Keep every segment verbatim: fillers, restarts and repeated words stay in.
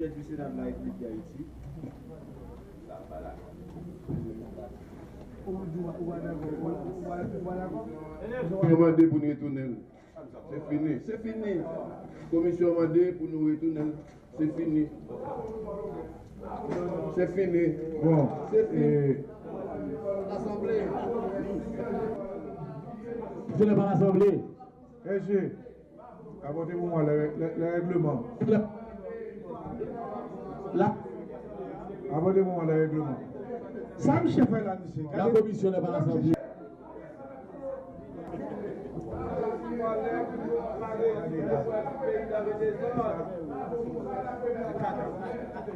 Chèf du Sénat de la République d'Haïti. Ou di w pa dakò, ou pa dakò. Yo mande pou n retounen l. Se fini. Se fini. Komisyon mande pou nou retounen l. Se fini. Se fini. Bon, se fini. Lasanble. Se nan pa lasanble. S G, apòte pou mwen le, le, le règleman. La. Apòte pou mwen le règleman. Sa misye fè la, misye? La commission n'est pas rassemblée.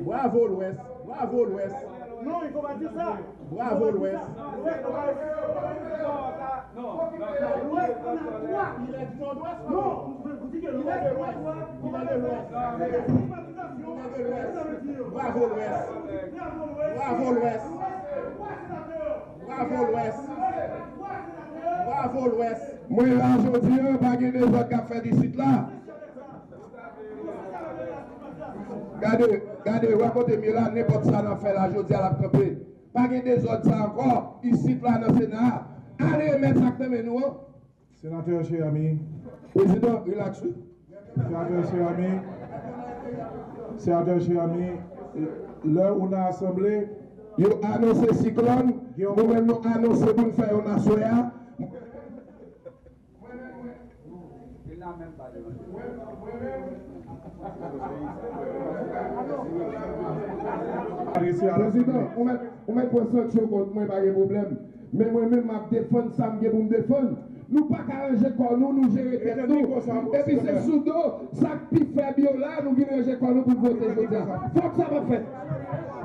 Bravo Lwès, bravo Lwès. Non, il faut pas dire ça. Bravo Lwès. Lwès, Lwès, Lwès. Non, non, non. Lwès, on a trois. Il est du nord-ouest. Non, vous, vous dites que Lwès, Lwès. Il est de l'ouest. Il est de l'ouest. Il est de l'ouest. Bravo Lwès. Bravo Lwès. Bravo Lwès. Bravo Lwès. Mwen la jodi a, pa gen dezòd k ap fèt isit la. Gade, gade, wè kote m ye la, nenpòt sa n ap fè la, jodi a l ap kanpe. Pa gen dezòd sa ankò, isit la nan Sena a. Ale remèt sa k nan men nou an. Senatè Cheramy. Prezidan, relax wi. Senatè Cheramy. Senatè Cheramy, lè ou nan asanble. Yo anonse siklòn, nou menm nou anonse pou n fè youn aswè a. Prezidan, ou mèt, ou mèt pran sanksyon kont mwen, pa gen pwoblèm. Men mwen menm, m ap defann sa m gen pou m defann. Nou pa ka ranje kò nou, nou jere tèt nou. Epi se sou do sa k pi fèb yo la, nou vin ranje kò nou pou n vote jodi a. Fòk sa pa fèt.